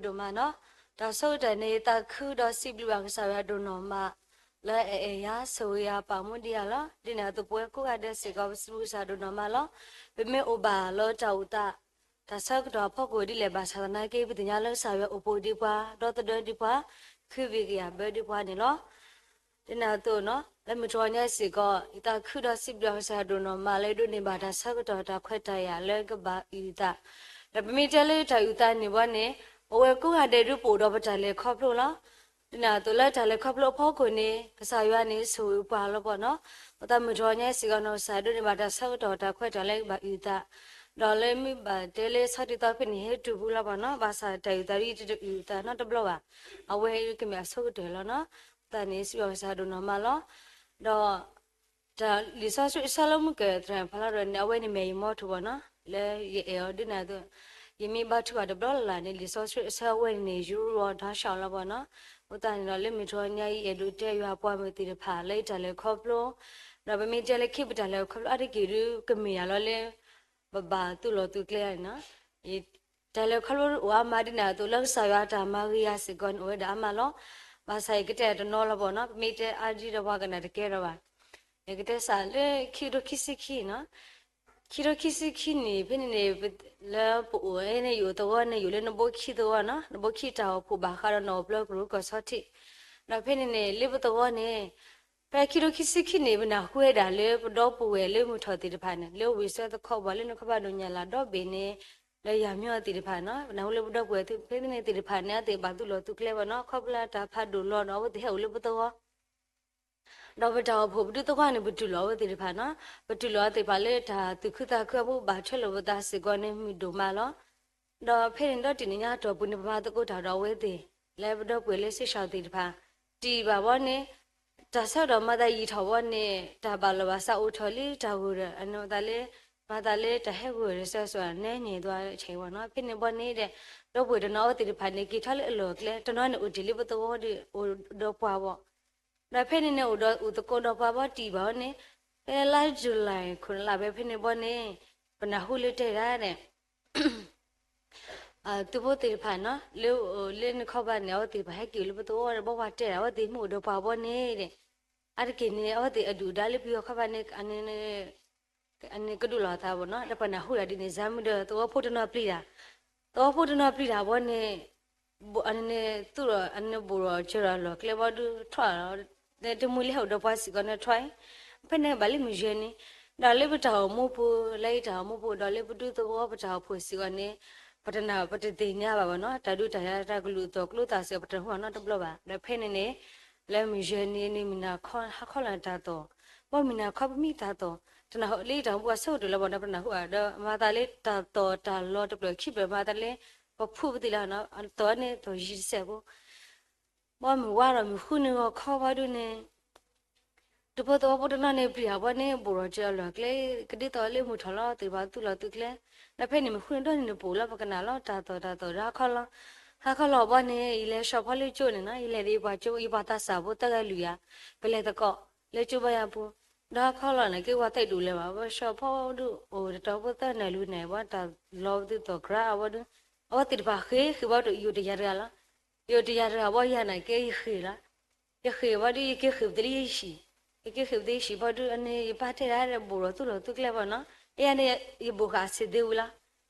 ဒိၣ်မးနီၤ, တၢ်ဆၢကတီၢ်န့ၣ် ယသးခုဒီးစံးဘျုးဘၣ်ကစၢ်ယွၤဒိၣ်နီၢ်မး, လၢအအဲၣ်ယၤဆိၣ်ဂ့ၤယၤပာ်မူဒံးယၤလီၤ. ဒ်န့ၣ်အသိးပဝဲကိးဂၤဒဲးစ့ၢ်ကီး ပစံးဘျုးကစၢ်ဒိၣ်နီၢ်မးလီၤ. ပမ့ၢ်အိၣ်ဘၣ်လၢတၢ်အိၣ်သး တၢ်ဆၢကတီၢ်အဖီခိၣ်ဒ်လဲၣ်ဘၣ်ဆၣ်သနာ်က့ ပသ့ၣ်ညါလၢကစၢ်ယွၤအိၣ်ပိာ်ဒံးပှၤ ဒီသဒၢဒံးပှၤ ခုဘံၣ်ကယၢ်ဘၢဒံးပှၤန့ၣ်လီၤ. ဒ်န့ၣ်အသိးနီၤ လၢမုၢ်တြီၤညါစ့ၢ်ကီး ယသးခုဒီးစံးဘျုးကစၢ်ယွၤဒိၣ်နီၢ်မးလၢယဒိးန့ၢ်ဘၣ်တၢ်ဆၢကတီၢ်တၢ်ခွဲးတၢ်ယာ်လၢကဘၣ်အုၣ်သး, ဒီးပမ့ၢ်တဲလၢတၢ်အုၣ်သးန့ၣ်ဘီန့ၣ် အဝဲကိးဂၤဒဲးဒုးပအိၣ်ဒီးပတၢ်လဲၤခီဖျိလီၤ. ဒ်န့ၣ်အသိးလၢတၢ်လဲၤခီဖျိအဖီခိၣ်န့ၣ် ကစၢ်ယွၤန့ၣ်ဆိၣ်ဂ့ၤပှၤလီၤပှၤနီၤ, ပသးမုၢ်တြီၤညါစ့ၢ်ကီးနီၤ ကစၢ်ယွၤဒိးန့ၢ်ဘၣ်တၢ်ဆၢကတီၢ်တၢ်ခွဲးတၢ်ယာ်လၢကဘၣ်အုၣ်သး, ဒီးလၢမ့ၢ်ဘၣ်တဲလၢဆီတံၢ်သီဖဲန့ၣ် ဟဲတုၤပူၤလီၤပှၤနီၤ, ဘၣ်ဆၣ်တၢ်အုၣ်သးဒ်ယတအုၣ်သးနီတဘျီဘၣ်, အဝဲကမ့ၢ်အဆိကတၢၢ်လီၤနီၤ. သးန့ၣ်စံးဘျုးကစၢ်ဒိၣ်နီၢ်မးလီၤ. ဒီး တၢ်လံာ်စီဆှံအဆၢလၢမုၢ်ကၢၢ်သရၣ်ဖီလာ်ဒီးန့ၣ် အဝဲန့ၣ်မ့ၢ်ယမီထိၣ်ဘီနီၤ, လၢယအဲၣ်အီၤဒ်န့ၣ်အသိး, ယမ့ၢ်ဘါထုကဖၣ်တဘျီလၢ်လၢ်န့ၣ် လံာ်စီဆှံအဆၢအဝဲန့ၣ်န့ၣ် ယူရူအီၤဒီးရှောက်လီၤပှၤနီၤ. အဃိသတးန့ၣ်ဒီး လၢမုၢ်တြီၤညါအံၤ ယအဲၣ်ဒိးတဲယွၤပှၤမုၣ်သ့ၣ်တဖၣ် လၢယတၢ်လဲၤခီဖျိ, ဒီးပမ့ၢ်တဲလၢခံပတၢ်လဲၤခီဖျိအါတက့ၢ်ဒုး ကမ့ၢ်ယၤလီၤလၢ ပဘၣ်သူၣ်လီၤသူၣ်ကျဲန့ၣ်နီၤ. တၢ်လဲၤခီဖျိအိၣ်အါမးဒ်န့ၣ်အသိး လၢကစၢ်ယွၤအတၢ်မၤဂ့ၤယၤစ့ၢ်ကီးန့ၣ် အိၣ်ဝဲဒၣ်အါမးလီၤ. ဘၣ်ဆၣ်ယကတဲတနီၤလီၤပှၤနီၤ, ပမ့ၢ်တဲအါဒ်ဒီးပှၤကနၣ်တကဲဒီးဘၣ်. ယကတဲစးလၢခံကထိခံဆံခံနီၤ, ခံကထိခံဆံခံန့ၣ် ဖဲန့ၣ်န့ၣ် လၢပအိၣ်န့ၣ် ယအိၣ်သဝီန့ၣ် ယအိၣ်လၢနဘိခံသဝီနီၤ, နဘိခံတၢ်အိၣ်ဖှိၣ်ဘၣ်ဃးဒီးနီၣ်အိၣ်ပျၢၤကရူၢ်ကီၢ်ဆီထံး, ဒီးဖဲန့ၣ်န့ၣ် လၢပသဝီန့ၣ် ဖဲခံကထိခံဆံခံန့ၣ် ပနၢ်ဟူဝဲဒၣ်လၢပဒီပုၢ်ဝဲၢ်လၢမုၢ်ထီၣ်သ့ၣ်တဖၣ်န့ၣ် လၢဝ့ၢ်စၢသခီပှၤလၢနခီဘၣ်ဒိၣ်ညါလၢဒီဘ့ၣ်န့ၣ် လၢယၤမၠီသ့ၣ်တဖၣ်နီၤ, ပနၢ်ဟူလၢပဒီပုၢ်ဝဲၢ်ဖဲန့ၣ်သ့ၣ်တဖၣ်န့ၣ် အဝဲသ့ၣ်ဘၣ်သူၣ်လီၤသူၣ်ကျဲဘၣ်နီၤ, ခီဖျိလၢတၢ်ဖးဒိၣ်လီၤဒီး အဝဲသ့ၣ်ဟဲအိၣ်လၢပသဝီ ဒီးပတၢ်အိၣ်ဖှိၣ်ပဒုးသဝီန့ၣ် ပတူၢ်လိာ်အဝဲသ့ၣ်တဖၣ်နီၤ, ပတူၢ်လိာ်အဝဲသ့ၣ်တဖၣ်လၢတၢ်သူၣ်ခုသးခုအပူၤ ဘၣ်ထွဲလိာ်ပသးစ့ၢ်ကီးန့ၣ် မုာ်ဒိၣ်မးလီၤ. ဒီးဖဲန့ၣ်ဒီးတနံၤညါတီၢ်ပူၤန့ၣ် ပမၤသကိးတၢ်ဒီးအဝဲသ့ၣ် လၢပဒီပုၢ်ဝဲၢ်လၢစ့ၢ်ကီးသ့ၣ်တဖၣ် တံၢ်ဘၣ်ဘီန့ၣ် တၢ်ဆၢကတီၢ်မၤသးယံာ်ထီၣ်ဘီန့ၣ် တၢ်ဘၣ်လီၤဘၣ်စးအိၣ်ထီၣ်လံ တၢ်ဂိၢ်ဒီး အန့ၣ်မၤသးလၢ မၤသးလၢတၢ်ဟဲဂိၢ်ဒီးစၢၤစၢၤ နဲန့ၣ်သွါဆဲးဝဲနီၤ, ဖဲန့ၣ်ဘီန့ၣ်ဒီး ဒီပုၢ်ဝဲၢ်တနီၤအဝဲသ့ၣ်တဖၣ်န့ၣ် က့ၤထီၣ်လၢအလီၢ်ကျဲ တနီၤန့ၣ်အိၣ်တ့ၢ်လၢပသဝီဒီး အိၣ်ဒီးပှၤဘီ ဒီးဖဲန့ၣ်န့ၣ် အိၣ်ဒီးအိၣ်သကိးဒီးပှၤဘီတံၢ်ဘၣ်အီၤန့ၣ် ဖဲလါယူၤလံ ခိၣ်နလါဘဲဖဲန့ၣ်ဘီန့ၣ် ပနၢ်ဟူလၢတဲဒၣ်န့ၣ် သုးဖိသ့ၣ်တဖၣ်နီၤ လၢ လၢနခီဘၣ်န့ၣ် အဝဲသ့ၣ်တဖၣ်ဟဲက့ၤအိၣ်လၢပသဝီဒီး ဘီဝါတဲဒၣ် အဝဲသ့ၣ်မ့ၢ်အိၣ်ဒီးပှၤဘီန့ၣ်ဒီး အါတက့ၢ်န့ၣ် အဝဲသ့ၣ်အဒုၣ်အဒါလၢပယီၤခီဘၣ်န့ၣ် အန့ၣ်ကဒုးလီၤအသးဘၣ်နီၤ ဒီးပနၢ်ဟူဒၣ်ဒ်န့ၣ် စၢမုၢ်ဒီးသဝီဖိတနီၤပျံၤတၢ် သဝီဖိတနီၤပျံၤတၢ်ဘီန့ၣ် အန့ၣ်န့ၣ် သူၣ်ဒီးအန့ၣ်ဘိၣ်ဒီးစၢၤဒီးလီၢ်ကျဲဘီဒုးထီၣ်လီၤ တမုၢ်လၢဟဲအိၣ်ဒီးပှၤစ့ၢ်ကီးန့ၣ်ထီၣ်အံၤ ဖဲန့ၣ်ဘၣ်လၢမုၢ်ယဲၢ်နံၤ ဒီးလၢပတၢ်အိၣ်မူပူၤ လၢယတၢ်အိၣ်မူပူၤ ဒီးလၢပဒူသဝီပတၢ်အိၣ်ဖှိၣ်စ့ၢ်ကီးန့ၣ် ပတနာ်ပတသ့ၣ်ညါဘၣ်ဘၣ်နီၤ တၢ်ဒုးတၢ်ယၤတၢ်ကလုၢ်သီၣ်ကျိသးစ့ၢ်ကီး ပတဟူးနီတဘျီဘၣ် ဒီးဖဲန့ၣ်န့ၣ် လၢမုၢ်ယဲၢ်နံၤန့ၣ် မုၢ်နၤခီ ဟါခီလီၤတၢ်သီၣ် ဘီမုၢ်နၤခီပမံတၢ်သီၣ် တနၢ်ဟူလၢယတၢ်အိၣ်မူပူၤအဆၢကတီၢ်လၢပတနၢ်ဟူဘၣ်ဒီး မၤသးလၢတၢ်သီၣ်တၢ်လီၤတဖျၢၣ်ခံဖျၢၣ် မၤသးလၢ ပဖုပသ့ၣ်လၢ သီၣ်န့ၣ်သီၣ်ယံၤတစဲးဖိ ဘီမုၢ်ဝါဒီးမုၢ်ဃုနုာ်ဂီၤခီဝဲဒုးန့ၣ် ဒူဖိသဝီဖိတနီၤန့ၣ် ပျံၤတၢ်ဘီန့ၣ် ဘိၣ်ဒီးစၢၤအလီၢ်ကျဲ ကဒ်သိးလၢမုၢ်ထီၣ်လီၤသ့ၣ်တဖၣ်သူၣ်လီၤသူၣ်ကျဲ ဒီးဖဲန့ၣ်မုၢ်ဃုနုာ်ဒီးန့ၣ် နပိာ်လီၤပကနၣ်လီၤ တၢ်သီၣ်တၢ်သီၣ်ဒီးဟါခီလီၤ ဟါခီလီၤဘီန့ၣ် ယလဲၤဆှီဖီလၢကၠိန့ၣ်နီၤ ယလဲၤဒီးယပှၤကၠိ ယပှၤသးစၢ်ဖိသၢဂၤလွံၢ်ဂၤ ပလဲၤသကိး လၢကၠိဘါယွၤပူၤ ဒီးဟါခီလီၤန့ၣ် က့ၤဝဲသးဒူၣ်လဲၤဘၣ် ပဆှီဖီဒုးအိၣ်တတီၤဖိသၢနၢ်လွံၢ်နၢ်ဘီ တၢ်လီၤပသုးသီၣ်ကြါအဝဲဒုး အဝဲသ့ၣ်တဖၣ်ဃ့ ဃ့ဘီဒုး ယအိၣ်တယၤတဂၤလီၤ ယအိၣ်တယၤတဂၤဘီယၤန့ၣ် ကဲယဃ့လီၤ ယဃ့ဘီဒုး ယက့ၤဃ့ၢ်ပသ့လၢယဟံၣ် ယက့ၤဃ့ၢ်ပသ့ယဟံၣ်ဘီဒုး အန့ၣ် ယပၢ်တဲဒၣ်ဒီး ဘိၣ်ဒီးသူၣ်လီၤသူၣ်ကျဲဘီနီၤ ယၤန့ၣ် ယဘိၣ်ဃာ်ဆံးသ့ဝံၤလီၤ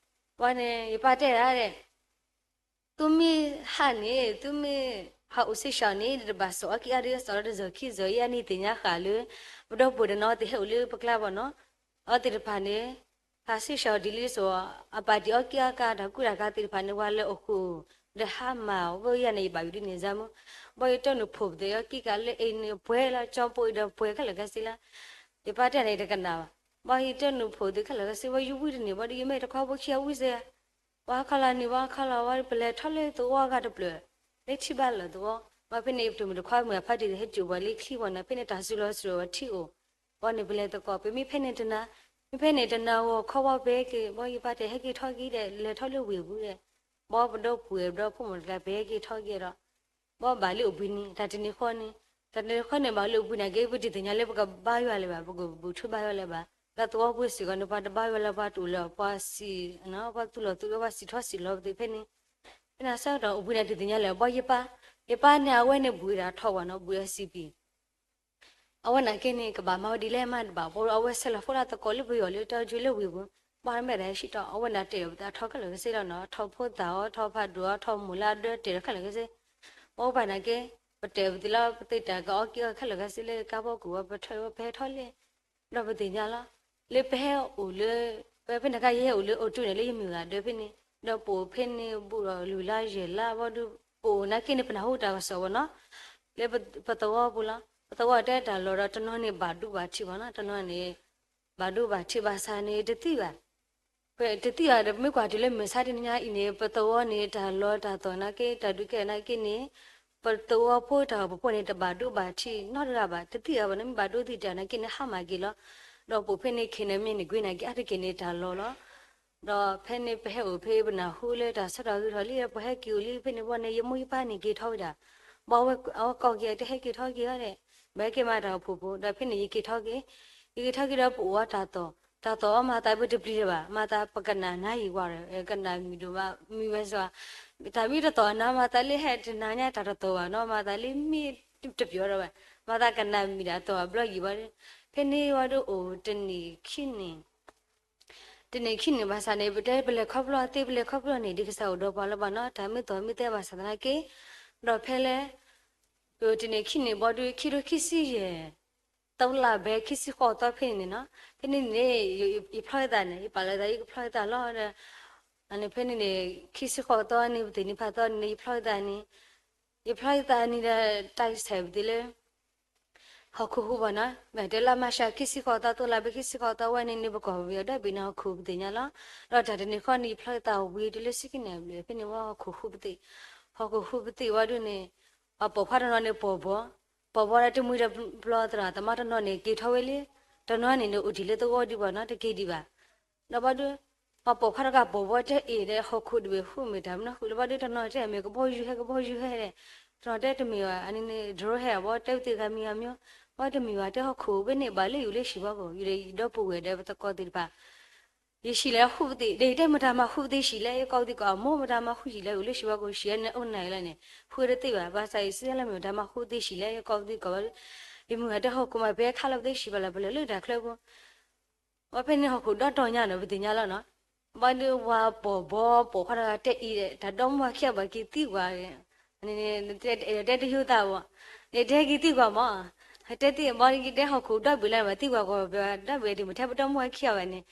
ဘီန့ၣ် ယပၢ်တဲဒၣ်ဒီး သုမ့ၢ်ဟးန့ၣ် သုမ့ၢ်ဟးအိၣ်စ့ၢ်ကီးန့ၣ် တဘၣ်စိာ်အီၣ်ကံအါဒုး စိာ်လီၤတစိာ်ခံစိာ် ယၤန့ၣ်သ့ၣ်ညါဃာ်လၢ ပဒီပုၢ်ဝဲၢ်တနီၤသ့ၣ်ဟဲအိၣ်လၢပကျါဘီနီၤ အဝဲသ့ၣ်တဖၣ်န့ၣ် ဟးစ့ၢ်ကီးဒ်လံစိာ် အပာ်တ့ၢ်အီၣ်ကံအါကါ တၢ်ကူတၢ်ကၤသ့ၣ်တဖၣ်န့ၣ် ဝဲလၢအဃိ ဒီးဟါမၢ် ဝဲယၤန့ၣ် ယဘၣ်ယိၣ်ဒ်န့ၣ် စၢမုၢ် ဘီယတၢ်နုာ်ဖိးပသ့အီၣ်ကံကးလၢ အ့ၣ်န့ၣ်ပှဲၤလီၤ ကၠီပိအံၤဒီးပှဲၤခဲလၢာ်ခဲဆ့လီၤ ယပၢ်တဲန့ၣ်တကနၣ်ဘၣ် ဘီယတၢ်နုာ်ဖိးသ့ခဲလၢာ်ခဲဆ့ ဝဲယဝံတန့ၢ် ဘီဒုးယမ့ၢ်တခီဖိခံအဝံစ့ၢ် ဘီခီလီၤန့ၣ် ဘီခီလီၤဝဲ ပလဲၤထီၣ်လၢသဝီဂၤတဖျၢၣ် လၢထံဘၣ်လၢာ်သဝီ ဘီဖဲန့ၣ် ပတမုၢ်တခီမုၢ်အဖါတံၢ်ဟဲစိာ်ပှၤလၢချံဘီန့ၣ် ဖဲန့ၣ်တၢ်စုလီၤစုလီၤဝဲထံအိၣ် ဘီန့ၣ်ပလဲၤသကိး ပမ့ၢ်ဖဲန့ၣ်တနၤ မ့ၢ်ဖဲန့ၣ်တနၤဂီၤခီဘီပဟဲက့ၤ ဘီယပၢ်တဲဟဲက့ၤထီၣ်က့ၤဒီး လဲၤထီၣ်လၢဝ့ၢ်ပူၤဒီး ဘီပဒီပုၢ်ဝဲၢ်ဒီဖိမိၢ်တဂၤ ပဟဲက့ၤထီၣ်က့ၤဒီး ဘီဘၣ်လၢအိၣ်ဘှံးနံၤ တၢ်တနံၤဃီန့ၣ် တၢ်တနံၤဃီန့ၣ် ဘၣ်လၢအိၣ်ဘှံးနံၤန့ၣ်က့ ပတသ့ၣ်ညါလၢပကဘါယွၤလၢၤဘၣ် ပကဘူၣ်ထီၣ်ဘါယွၤလၢၤဘၣ် လၢသဝီဖိစ့ၢ်ကီးန့ၣ် ပှၤတဘါယွၤလၢၤ ပှၤတအိၣ်လၢၤ ပှၤစံး ပှၤသူၣ်လီၤသူၣ်လီၤ ပှၤစံးထီၣ်စံးလီၤပသ့ၣ်ဖဲန့ၣ် ဖဲန့ၣ်ဆၢကတီၢ်အိၣ်ဘှံးန့ၣ်တသ့ၣ်ညါလၢၤ ဘီယပၢ်, ယပၢ်န့ၣ် အဝဲန့ၣ်ဘှံးဒၣ်ထီၣ်ဝဲနီၤ ဘှံးအစံးပံၤ အဝဲန့ၣ်က့န့ၣ် ကဘၣ်မၤဝဲဒ်လဲၣ်မးတဘၣ် ဘီအဝဲဆဲးလီၤဖိလၢသကိးလၢပယီၤ လၢတၢ်ကၠိလၢဝ့ၢ်ပူၤ, ဘၣ်မ့ၢ်ဒၣ်ဟဲဆံးတီၢ် အဝဲန့ၣ်တဲာ်ပသးထီခဲလၢာ်ခဲဆ့လီၤနီၤ ထီၣ်ဖိသၣ်အီၤ ထီၣ်ဖးဒိၣ်အီၤ ထီၣ်မိၢ်လၢအဒၢတဲာ်ထီၣ်ခဲလၢာ်ခဲဆ့, ပအိၣ်ပာ်န့ၣ်က့, ပတဲာ်ပသးလၢ ပသ့တၢ်ကအီက့အီခဲလၢာ်ခဲဆ့လၢကါဖိကီၢ်ဝဲ ပထီၣ်ဝဲပဟဲထီၣ်လဲၣ်, ဒီးပသ့ၣ်ညါလီၤ, လၢပဟဲအိၣ်လၢ, ပဖဲန့ၣ်ခါယဟဲအိၣ်လၢအိၣ်တုၤန့ၣ်လၢယမုၢ်ဂၤဒၢးဖဲန့ၣ်, ဒီးပအိၣ်ဖဲန့ၣ် ဘူးဒီးလွံၢ်လါယဲၢ်လါဘီဒုး, ပအိၣ်နာ်က့န့ၣ် ပနၢ်ဟူတၢ်ကစီၣ်ဝဲနီၤ, လၢပသဝီပူၤလီၤ, ပသဝီတဲတၢ်လီၢ်ဒီးတနီၤန့ၣ်ဘၣ်ဒိဘၣ်ထံးဘၣ်နီၤ တနီၤန့ၣ် ဘၣ်ဒိဘၣ်ထံးဘၣ်ဆၣ်န့ၣ် တသံဘၣ်, တသံဘၣ်ဒီး ပမ့ၢ်ကွၢ်တုၤလၢမုၢ်ဆါတနံၤညါအံၤန့ၣ် ပသဝီန့ၣ် တၢ်လီၢ်တၢ်သီၣ်နာ်က့ တၢ်ဒုးကဲထီၣ်နာ်က့န့ၣ်, ပသဝီဖိတၢ်အိၣ်ဖှိၣ်ဖိန့ၣ် တဘၣ်ဒိဘၣ်ထံးနီတဂၤဘၣ် တသံဂၤဘၣ် နမ့ၢ်ဘၣ်ဒိသံတၢ်နာ်က့န့ၣ် ဟါမၢ်က့ၤလီၤ, ဒီးပအိၣ်ဖဲန့ၣ် ခ့ၣ်နမ့ၢ်န့ၣ် ကွ့န့ၣ်က့ အါတက့ၢ်န့ၣ်တၢ်လီၢ်လီၤ ဒီးဖဲန့ၣ်ပဟဲအိၣ်ဖဲ ပနၢ်ဟူလၢတၢ်ဆၢကတီၢ်ဂ့ၤထီၣ်လံ ပဟဲက့ၤအိၣ်လံဖဲန့ၣ်ဘီန့ၣ် ယမိၢ်ယပၢ်န့ၣ်က့ၤထီၣ်ဝဲဒၣ်, ဘၣ်အဝဲကိးက့ၤတဟဲက့ၤထီၣ်က့ၤအီၤဒီး, ဘၣ်ဟဲက့ၤမၤတၢ်အိၣ်ဖှိၣ်ဖိ ဒီးဖဲန့ၣ်ယက့ၤထီၣ်က့ၤ, ယက့ၤထီၣ်က့ၤဒီးပအိၣ်အီၤတၢ်သီၣ်, တၢ်သီၣ်အီၤမၤသးပတပျံၤတဘၣ်, မၤသးပကနၣ်နါယံၤဝဲဒီး ကနၣ်မုာ်ဒိၣ်မး မုာ်ဝဲစ့ၢ်, တၢ်မ့ၢ်တသီၣ်နၤ မၤသးလၢဟဲတနၤညါတၢ်တသီၣ်ဘၣ်နီၤ မၤသးလၢမ့ၢ်တပျီၤဒီးဘၣ်, မၤသးကနၣ်မုာ်ဒၣ်သီၣ်ဘျီယံၤဘီ, ဖဲန့ၣ်ဝဲဒၣ်အိၣ်တနံၣ်ခံနံၣ် တနံၣ်ခံနံၣ်ဘၣ်ဆၣ်န့ၣ် ပတဲပလဲၤခီဖျိသ့ ပလဲၤခီဖျိန့ၣ် ဒ်ကစၢ်အိၣ်ဒီးပှၤလၢၤဘၣ်နီၤ တၢ်မ့ၢ်သီၣ်မ့ၢ်သဲဘၣ်ဆၣ်သနာ်က့, ဒီးဖဲလဲၣ်, တနံၣ်ခံနံၣ်ဘီဒုး ခံထိခံဆံယဲၢ်, သီလၢဘဲခံဆံဃိးသီဖဲန့ၣ်န့ၣ်နီၤ, ဖဲန့ၣ်န့ၣ် ယဖျီသးန့ၣ် ယပာ်လီၤသး ယကဖျီသးလီၤဒီး, ဖဲန့ၣ်န့ၣ် ခံဆံဃိးသီန့ၣ် ပသ့ၣ်နံၤဖးသီန့ၣ် ယဖျီသးန့ၣ်, ယဖျီသးန့ၣ်ဒီး တၢ်ဆဲးပသ့လၢ ဟီၣ်ခိၣ်ဟူးဘၣ်နီၤ, မ့ၢ်တဲလၢမၤရှးခံဆံဃိးသီ သိလၢဘဲခံဆံဃိးသီဝဲန့ၣ်န့ၣ် ပကီၢ်ပယီၤဒီဘ့ၣ်န့ၣ် ဟီၣ်ခိၣ်ပသ့ၣ်ညါလီၤ, ဒီးတၢ်တနံၤဃီန့ၣ် ယဖျီသးဝံၤတုၤလၢဆံခံန့ၣ်ဘျဲၣ် ဖဲန့ၣ်ဝဲဟီၣ်ခိၣ်ဟူးပသ့ၣ်, ဟီၣ်ခိၣ်ဟူးပသ့ၣ်ဝဲဒၣ်န့ၣ်, ပှၤပိာ်ခွါတနီၤန့ၣ်ပိာ်ဘီ, ပိာ်ဘီဒီးတမှံတပျီသရၣ်သမါတနီၤန့ၣ် က့ၤထီၣ်ဝဲလံ, တနီၤန့ၣ်န့ၣ်အိၣ်တ့ၢ်လၢသဝီဒံးဘၣ်နီၤ တက့ၤဒံးဘၣ် ဒီးဘၣ်ဒုး, ပှၤပိာ်ခွါတဂၤပိာ်ဘီတဲအ့ၣ်ဒီး ဟီၣ်ခိၣ်တဘ့ၣ်ဟူးမ့ၢ်တၢ်မနုၤဃုာ်လၢဘၣ်ဒုး တနီၤတဲမ့ၢ်ကဘီယူၤဟဲကဘီယူၤဟဲဒီး, တနီၤတဲတမ့ၢ်ဘၣ် အန့ၣ်န့ၣ် drone ဟဲဘၣ် တဲဝဲသ့ၣ်ဂၤမံၤဂၤမံၤ, ဘၣ်တမ့ၢ်ဘၣ်တဲဟီၣ်ခိၣ်ဘ့ၣ်န့ၣ် ဘၣ်လၢယအိၣ်လၢဟံၣ်ဘီကီၢ် ယဒီပုၢ်ဝဲၢ်ဒီးပသကိးသ့ၣ်တဖၣ် ယဟံၣ်လဲၤဟူးပသ့ၣ် ဒီးယတဲမတၤမၤဟူးပသ့ၣ်ဟံၣ်လဲၣ် ယကိးပသ့ၣ်ကိး အမိၢ်မတၤမၤဟူးဟံၣ်လဲၣ် အိၣ်လၢဟံၣ်ဘီကီၢ် ဟံၣ်န့ၣ်အိၣ်နၤလီၤန့ၣ် ဟူးတသ့ဘၣ် ဘၣ်ဆၣ်ယစံးလၢမ့ၢ်မတၤမၤဟူးပသ့ၣ်ဟံၣ်လဲၣ် ယကိးပသ့ၣ်ကိးဘၣ်, ယမုၢ်ဂၤတဲဟီၣ်ခိၣ်မး ပဟဲခးလီၤပသ့ၣ်ဟံၣ်ဘၣ်လီၤ ပလဲၤလၢတၢ်ချၢပူၤ ဝဲဖဲန့ၣ်ဟီၣ်ခိၣ်ဒီတီၢ်ညါနီၤ ပသ့ၣ်ညါလီၤနီၤ, ဘၣ်ဒုးဝၤပိာ်ဘီပိာ်ခွါတဂၤတဲအံၤ တၢ်ဒီမါဝၤခံဂၤဘၣ်က့ၤသံကွၢ်, တဲတယိသးဘၣ်, တဲက့ၤသံကွၢ်မး, တဲသ့ၣ်ဘၣ်က့ၤတဲဟီၣ်ခိၣ်ဒီဘ့ၣ်လၢဘၣ်သံကွၢ်ကီး ပဒီဘ့ၣ်ဒ်မ့ၢ်ထဲပဒီမါဝၤခံဂၤဘၣ်န့ၣ်,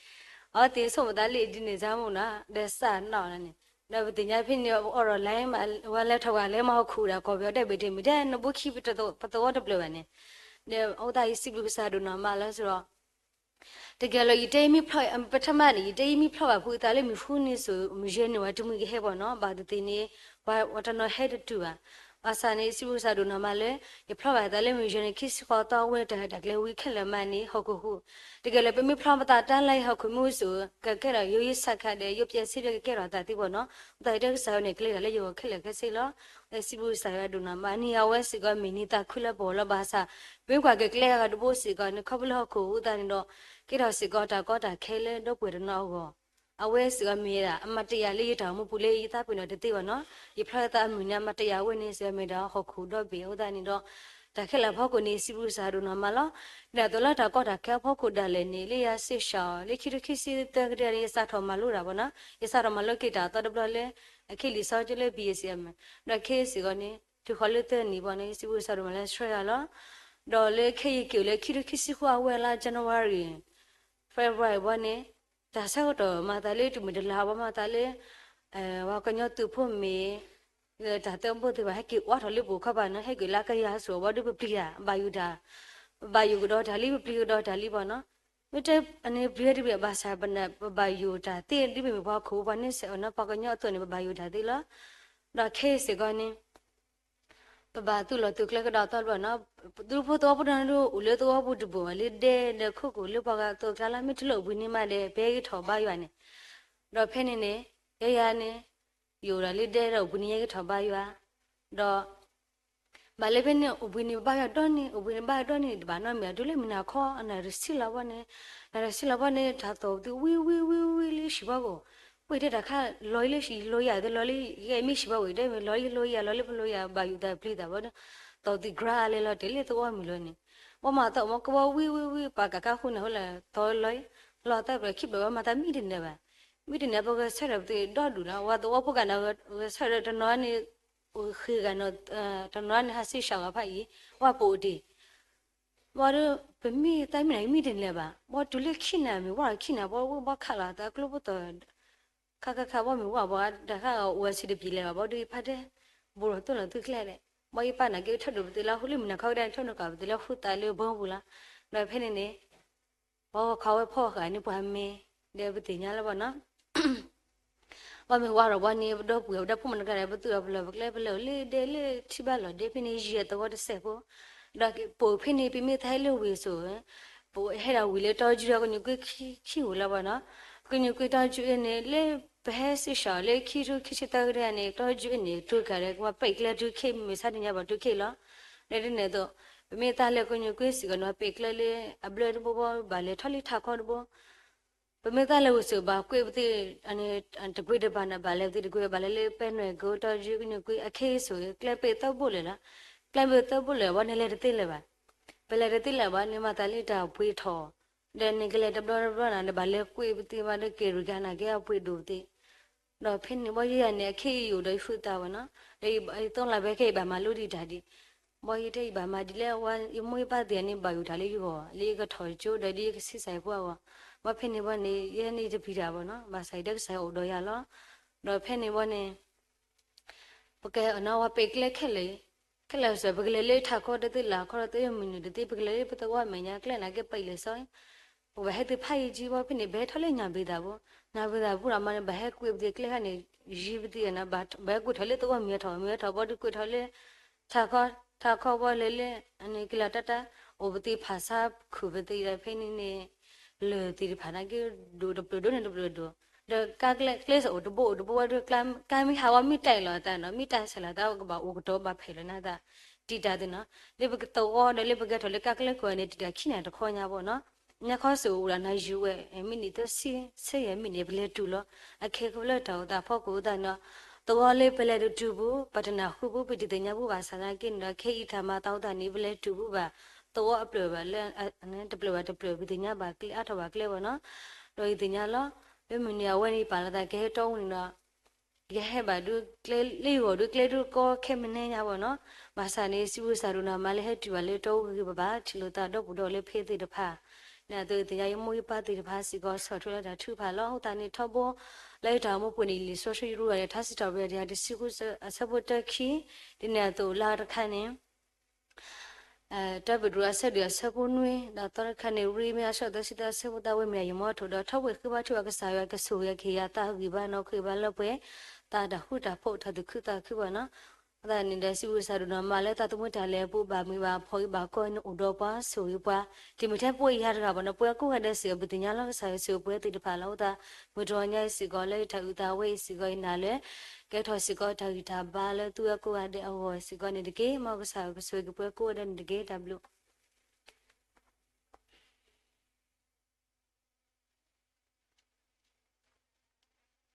အဝဲသ့ၣ်ဆိကမိၣ်သးလၢအံၤဒ်န့ၣ်စ့ၢ်မ့ၢ်နီၤ ဒီးစၢ်နီၣ်န့ၣ်, ဒီးပသ့ၣ်ညါဖဲန့ၣ် အိၣ်ဒီးလဲၤမၤ ဝဲလဲၤထီၣ်ဝဲလဲၤမၤဟီၣ်ခိၣ်ဒီးကီၢ်ပယီၤဒီဘ့ၣ်ဒ်မ့ၢ်ထဲနဘိခံပသဝီတဖျၢၣ်ဘၣ်န့ၣ်, ဒီးအဃိသတးယစံးဘျုးကစၢ်ဒိၣ်နီၢ်မးလၢစ့ၢ်ဒီး တကယ်လီၤယတဲယမ့ၢ်ဖျီၣ် ပထမန့ၣ် ယတဲယမ့ၢ်ဖျီၣ်ဘၣ်ဖုအသးလၢမုၢ်ဃုနံၤစိၤ မုၢ်ယဲၢ်နံၤဝဲတမုၢ်ကဟဲဘၣ်နီၤ ဘၣ်သ့ၣ်သ့ၣ်န့ၣ် ပှၤတနီၤဟဲတတုၤဘၣ်, ဘၣ်ဆၣ်န့ၣ် စံးဘျုးကစၢ်ဒိၣ်နီၢ်မးလၢ ယဖျီၣ်ဘၣ်သးလၢမုၢ်ယဲၢ်နံၤခံဆံဃိးသီဝဲတၢ်ဟဲတၢ်ကျဲဝံၤခဲလၢာ်မးန့ၣ် ဟီၣ်ခိၣ်ဟူး, တကယ်လီၤပမ့ၢ်ဖျီၣ်ပသးတၢ်လၢဟီၣ်ခိၣ်မ့ၢ်အိၣ်စိၤ ကကဲထီၣ်ယိယဆၢခါဒီး ယိပျဲစ့ဒီးကကဲထီၣ်သးသ့ဘၣ်နီၤ အဃိသတးယတဲကစၢ်ယွၤန့ၣ် ကလဲၤတၢ်လၢယဂီၢ်ခဲလၢာ်ခဲဆ့လီၤ, စံးဘျုးကစၢ်ယွၤဒိၣ်နီၢ်မး နံၤအဝဲစ့ၢ်ကီးမ့ၢ်နံၤသးခုလၢပဂီၢ်လီၤ ဘၣ်ဆၣ် ပမ့ၢ်ကွၢ်က့ၤကျဲအဂၤတဘိစ့ၢ်ကီးန့ၣ် ခီဖျိလၢဟီၣ်ခိၣ်ဟူးသးန့ၣ်ဒီး ကဲထီၣ်စ့ၢ်ကီးတၢ်ကီတၢ်ခဲလၢဒီပုၢ်ဝဲၢ်တနီၤအဂီၢ်, အဝဲစ့ၢ်ကီးမ့ၢ်ဒၣ် အမတယၤလၢယတၢ်အိၣ်မူပူၤလၢယသးပ့ၤနီၣ်တသ့ဘၣ်နီၤ, ယဖျီၣ်သးအမုၢ်န့ၣ် အမတယၤအဝဲန့ၣ်စ့ၢ်ကီးမ့ၢ်ဒၣ်ဟီၣ်ခိၣ်ဒီဘ့ၣ်အဃိသတးန့ၣ်ဒီး တၢ်ခဲလၢာ်အဖီခိၣ်န့ၣ် စံးဘျုးကစၢ်ဒိၣ်နီၢ်မးလီၤ, ဒ်သိးလၢတၢ်ကီတၢ်ခဲအဖီခိၣ်ဒၣ်လဲာ်န့ၣ် လၢယၤစ့ၢ်ကီး လၢခံထိခံဆံသၢကတၢၢ်န့ၣ် ယစးထီၣ်မၤလိတၢ်ဘၣ်နီၤ, ယစးထီၣ်မၤလိက့ၤတၢ်အသီတဘျီလၢ အခဲလံာ်စီဆှံလၢ ဘံၣ်အ့ၣ်စံၣ်အမ့ၢ်, ဒီးခဲအံၤစ့ၢ်ကီးန့ၣ် တုၤဃီၤလၢသၢနံၣ်ဘၣ်န့ၣ် စံးဘျုးကစၢ်ဒိၣ်မးလၢဆှၢယၤလီၤ, ဒီးလၢခဲအံၤက့ၤအိၣ်လၢခံထိခံဆံဃိးအဝဲလါ January February ဘၣ်န့ၣ်, တၢ်ဆၢကတီၢ်မၤသးလၢတမုာ်တလၤဘၣ် မၤသးလၢ ပှၤကညီသုးဖိမ့ၢ် တၢ်သၢဘိသ့ၣ်တဖၣ် ဟဲက့ၤအိးထီၣ်လၢပအိၣ်ခီပၤန့ၣ် ဟဲက့ၤလၢကယၤစိၤဘၣ်ဒုးပပျံၤတၢ် ဘၣ်ယိၣ်တၢ်, ပဘၣ်ယိၣ်ကဒီးတၢ်လံ ပပျံၤကဒီးတၢ်လံဘၣ်နီၤ, မ့ၢ်တဲန့ၣ်ပျံၤတဘၣ်ဘၣ်ဆၣ် ပဘၣ်ယိၣ်တၢ်သ့ ဒ်ပမ့ၢ်ပှၤခိၣ်ပှၤန့ဆဲးအီၤနီၤ ပှၤကညီအသိးန့ၣ် ပဘၣ်ယိၣ်တၢ်သ့လီၤ, ဒီးခဲအံၤစ့ၢ်ကီးန့ၣ် ပဘၣ်သူၣ်လီၤသုးကျဲကဒီးသီတဘျီနီၤ, သုးဖိသဝီဖိတနီၤဒုး အိၣ်လၢသဝီပူၤတဘိၣ်ဘၣ်လၢဒဲဒီးခိၣ်ကိၣ်လၢပှၤဂၤအသိးအကျါလီၤ မ့ၢ်တလိၣ်အိၣ်ဘှံးန့ၢ်မးဒီး ပဟဲက့ၤထီၣ်ဘါယွၤန့ၣ်, ဒီးဖဲန့ၣ်န့ၣ် ယဲယၤန့ၣ် ယအိၣ်ဒီးလၢဒဲဒီးအိၣ်ဘှံးန့ၢ်ယဲက့ၤထီၣ်ဘါယွၤ, ဒီး ဘၣ်လၢဖဲန့ၣ် အိၣ်ဘှံးန့ၢ်ဘါယွၤဒီနံၤ အိၣ်ဘှံးန့ၢ်ဘါယွၤဒီနံၤတဘၣ်နီတမံၤ တုၤလၢမုၢ်နၤခီ အနၣ်ရံၣ်ဆံလီၤဘၣ်န့ၣ်, နၣ်ရံၣ်ဆံလီၤဘၣ်န့ၣ် တၢ်သီၣ်ပသံဝံဝံဝံဝံလၢဟံၣ်ဘီကီၢ်, ပှ့ၤတဲတၢ်ခါ လီၤလၢယၤ လီၤလၢယဂဲၤမ့ၢ်ဆံးဘၣ်ဝံၤ တဲမ့ၢ်လီၤလၢယၤ လီၤလၢပလီၤယၤ ဘၣ်ယိၣ်တၢ်ပျံၤတၢ်ဘၣ်ဒီး သီၣ်သံၣ်ကြၢးလဲၤလီၤတဲာ်လၢသဝီမုၢ်လီၤန့ၣ်, ပှၤမၤသးမ့ၢ်ကဘီဝံဝံဝံ ပာ်ကးကါဃုာ်န့ၣ် ဟိလၢသီလီၤ, လီၤသးကြၢးခံဘျီဘၣ် မၤသးမံတန့ၢ်ဘၣ်, မံတန့ၢ် ပှၤဂဲၤဆၢထၢၣ်ပသ့ၣ်ဒီဒူၣ်လီၤ, ပှၤသဝီဖိကးန့ၣ် ဂဲၤဆၢထၢၣ်တနီၤန့ၣ် ဃ့ဂၤန့ၣ် တနီၤန့ၣ် ဟးစ့ၢ်ဆှးဂၤဖးအံၤ ဝဲပအိၣ်တ့ၢ် ဘၣ်ဒီး ပမ့ၢ်သးမံန့ၣ် မံတန့ၢ်ဘၣ်, ဘၣ်တုၤလၢခံန့ၣ် မ့ၢ်ဝဲဒီးခံန့ၣ် ဘၣ်ဝဲဘၣ်ခးလီၤ သးကျိဖိသီၣ် ခါခါခါ ဘၣ်မ့ၢ်ဝဲဘၣ် တၢ်ခါအိၣ်ဝဲဆံးတပျံၤလဲၣ်ဘၣ်, ဘၣ်ဒီးယဖးတဲ ဘူးလီၤတိၢ်လီၤသုကျဲဒီး ဘၣ်ယပၢ်န့ၣ်က့ထၢၣ်ဒိၣ်ပသ့ၣ်လၢဃုလၢမုၢ်နၤခီကဒါန့ၣ် ထၢၣ်ဒိၣ်ကးပသ့ၣ်လၢဃုသးလၢဘီပူၤလီၤ, ဒီးဖဲန့ၣ်န့ၣ် ပှၤဂီၤခီဝဲဖီၣ်ဃာ်န့ၢ်ပှၤမ့ၢ် ဒီးပသ့ၣ်ညါလၢဘၣ်နီၤ ဘၣ်မ့ၢ်ဝဲဒီးဘၣ်န့ၣ် ပဒီပုၢ်ဝဲၢ်ပဒီဖိမုၣ်တဂၤဒီး ပသူၣ်လီၤပလီၢ်ပကျဲ ပလဲၤအိၣ်လၢဒဲလၢထံဘၣ်လီၤဒဲဖဲန့ၣ် ယံာ်အသဝီတစဲးဖိ, ဒီးပအိၣ်ဖဲန့ၣ် ပမ့ၢ်သးဟဲလၢဝ့ၢ်စိၤ ပဟဲဒၣ်ဝံၤလၢတီယုဒီးကညူးကွ့ခံဝံၤလီၤဘၣ်နီၤ, ကညူးကွ့တီယုအံၤန့ၣ် လၢပဟဲစ့ၢ်ဆှးလၢခံထိခံဆံသၢကဒဲန့ၣ် တီယုအံၤန့ၣ် တိၤကးဒီး ကဘၣ်ပဲာ်ကျဲတုၤခ့ မ့ၢ်ဆါတညါဘၣ်တုၤခ့လီၤ, ဒီးဒ်န့ၣ်အသိး ပမ့ၢ်သးလၢကညူးကွ့စ့ၢ်ကီးန့ၣ် ပဲာ်ကျဲလၢအဘျၢတဘိဘၣ် ဘၣ်လဲၤထီၣ်လၢထးခီတဘိ ပမ့ၢ်သးလၢဝ့ၢ်စိၤဘၣ်ကွ့ပသ့ၣ် တကွ့တဘၣ်န့ၣ် ဘၣ်လဲၤပသ့ၣ်တကွ့ ဘၣ်လဲၤလၢပဲနွဲၣ်ကတီယုကညူးကွ့အခ့စိၤ ကျဲပ့ၤသၢဘိလၢာ်လီၤ, ကျဲပ့ၤသၢဘိလၢာ်ဘၣ်န့ၣ် လဲၤတသ့လၢၤဘၣ်, ပလဲၤတသ့လၢၤဘၣ်န့ၣ် မၤသးလၢတၢ်ပှ့ၤထီၣ်, ဒီးန့ၣ်ကလဲၤတဘျီတဘျီန့ၣ် ဘၣ်လဲၤကွ့ပသ့ၣ်ဘၣ်ဒီးက့ၤရူၢ်ကါန့ၣ် ကဲအပှ့ၤဒိၣ်ပသ့ၣ် ဒီးဖဲန့ၣ်ဘၣ်ယဲယၤန့ၣ် အခ့အံၤအိၣ်ဒီးယဃုသးဝဲနီၤ, ဒီးယသီလၢ်ဘဲခဲအံၤဘၣ်မၤလိဒံးတၢ်ဒံး, ဘၣ်ယဲတဲယဘၣ်မၤဒ်လဲၣ် ယမိၢ်ယပၢ်သ့ၣ်န့ၣ် ဘၣ်ယိၣ်တၢ်လၢယဂီၢ် လၢယကထီၣ်ကၠိဒီးဒ်ယကဆံးစၢ်ယဖိအဂီၢ်, ဘၣ်ဖဲန့ၣ်ဘၣ်န့ၣ် ယဲန့ၣ်ယတပျံၤတၢ်ဘၣ်နီၤ, ဘၣ်ဆၣ်ယတဲကစၢ်ယွၤအိၣ်ဒီးယၤလီၤ, ဒီးဖဲန့ၣ်ဘၣ်န့ၣ် ပကဲနီၤ ပှၤပဲာ်ကျဲခဲလၢာ်, ခဲလၢာ်စ့ၢ် ပကလဲၤလၢထးခီတသ့ လၢ်ခီတသ့ မုၢ်နုာ်တသ့ ပကလဲၤလၢပသဝီမဲာ်ညါကျဲန့ၣ် ကဲပံာ်လၢာ်စီ ပဘၣ်ဟဲသုဖးယံာ်ကံဘၣ်ဖဲန့ၣ် ပဟဲထီၣ်လၢညၣ်ဘ့ၤသၣ်ပူၤ, ညၣ်ဘ့ၤသၣ်ပူၤဒီးမၤန့ၣ် ဘၣ်ဟဲကွ့ပသ့ၣ်ကျဲခါန့ၣ် ယံၤပသ့ၣ်နီၤ, ဘၣ်ဟဲကွ့ထီၣ်လၢသဝီမ့ၢ်ထီၣ် မ့ၢ်ထီၣ်ဘၣ်ဒီးကွ့ထီၣ်လၢ ထးခီ, ထးခီဘၣ်လဲၤလၢ အန့ၣ်ကလၢတၢ်တၢ် အိၣ်ပသ့ၣ်ဖးဆါခုၣ်ပသ့ၣ်ဒီးဖဲန့ၣ်န့ၣ် လၢၢ်သ့ၣ်တဖၣ်န့ၣ်က့ ဒိၣ်တပျၢၤဒိၣ်န့ၣ်တပျၢၤဒိၣ်, ဒီးကါကျဲ ကျဲစ့ၢ်အိၣ်တဘိအိၣ်တဘိဝဲဒီး ကါမ့ၢ်ဟးဝဲမ့ၢ်တၢ်အံၤလီၤတၢ်နီၤ မ့ၢ်တၢ်ဆဲးလီၤတၢ် ကဘၣ်အိၣ်ကတီၤဘၣ်ဖဲးလီၤနသး တံာ်တာ်သ့ၣ်နီၤ, လၢပကသဝီဒီးလၢပကဲထီၣ်လၢကါကျဲခိၣ်န့ၣ် တံာ်တာ်ခံနၣ်တခီညါဘၣ်နီၤ, ညါခီစ့ၢ်အိၣ်ဒၣ်နၤယုၤဝဲ မံးနံးသၢဆံ ဆဲယဲၢ်မံးနံး ပလဲၤတုၤလီၤ, အခဲကဖလၢတၢ်အိၣ်သးဖီခိၣ်အသးနီၤ, သဝီလၢပလဲၤတတုၤပူၤ ပတနၢ်ဟူပူၤ ပတသ့ၣ်ညါပူၤဘၣ်ဆၣ်သနာ်က့န့ၣ်ဒီး ခဲအံၤတၢ်မၤသးအိၣ်သးန့ၣ် ပလဲၤတုၤပူၤဘၣ်, သဝီအပျၢၢ်ဘၣ်လၢ တပျၢၢ်ဘၣ်တပျၢၢ် ပသ့ၣ်ညါဘၣ်ကျဲ အါထီၣ်ဘၣ်ကျဲဘၣ်နီၤ, ဒီးယသ့ၣ်ညါလီၤ, လၢမုၢ်နံၤအဝဲန့ၣ် ပာ်လီၤသးကဟဲတီအူန့ၣ်ဒီး ယဟဲဘၣ်ဒုးကျဲလၢယဂီၢ်ဒုး ကျဲဒုးကီခဲမုၢ်နံၤညါဘၣ်နီၤ, ဘၣ်ဆၣ်န့ၣ် စံးဘျုးကစၢ်ဒိၣ်နီၢ်မးလၢဟဲတုၤဘၣ်လၢတီအူဂ့ၤဂ့ၤဘၣ်ဘၣ် ထံၣ်လိာ်သးဒီပုၢ်ဒီဝဲၢ်လၢဖဲသ့ၣ်တဖၣ်, န့ၣ်အသိးသ့ၣ်ညါယမိၢ်ယပၢ်သ့ၣ်တဖၣ်စ့ၢ်ကီး ဆီၣ်ထွဲလၢတၢ်ထုကဖၣ်လီၤ, အဃိသတးန့ၣ်ထီဘိ လၢယတၢ်အိၣ်မူပူၤန့ၣ် လံာ်စီဆှံယရူၤန့ၣ် ထါစံးထီၣ်ပတြၢၤ တဆံဃု အဆၢဖိတၢခံ, ဒ်န့ၣ်အသိးလၢတခါန့ၣ် တၢ်ပ့းတရူးအဆၢဒိၣ်အဆၢဖိနွံ ဒီးသီတခါန့ၣ် ရံမ့ၢ်အဆၢဒိၣ်သၢဆံသၢအဆၢဖိသၢဝဲမ့ၢ်ယမိၢ်ထိၣ်ဒီး ထီဘိဃ့ဘါထုကဖၣ်ကစၢ်ယွၤ ကဆိၣ်ဂ့ၤက့ၤယၤသးဂံၢ်ဘါနီၢ်ခိဘါလၢပှဲၤ သးတၢ်ဃူတၢ်ဖိးတၢ်သူၣ်ခုသးခုဘၣ်နီၤ, အဃိသတးန့ၣ်ဒီး စံးဘျုးကစၢ်ဒိၣ်နီၢ်မးလၢသးသမူတၢ်လဲၤအပူၤ ဘၣ်မုာ်ဘၣ်ဖှီၣ်ဂံၢ်ဘါကီန့ၣ်အိၣ်ဒီးပှၤ ဆိၣ်ဂ့ၤပှၤ တမ့ၢ်ထဲပဝဲယၤတဂၤဘၣ်နီၤ ပဝဲကိးဂၤဒဲးစ့ၢ်ကီး ပသ့ၣ်ညါလီၤ ကစၢ်ယွၤဆိၣ်ဂ့ၤပှၤသ့ၣ်တဖၣ်လီၤ, အဃိသတး မုၢ်တနံၤညါအံၤစ့ၢ်ကီးလၢယတၢ်အုၣ်သးဝဲအံၤစ့ၢ်ကီး ယနာ်လၢ ကဲထီၣ်စ့ၢ်ကီးတၢ်ဂံၢ်တၢ်ဘါလၢသုဝဲကိးဂၤဒဲးအဂီၢ်စ့ၢ်ကီးန့ၣ်တက့ၢ်, မ်ကစၢ်ယွၤကဆိၣ်ဂ့ၤက့ၤပဝဲကိးဂၤဒဲးန့ၣ်တက့ၢ်, တၢ်ဘျုး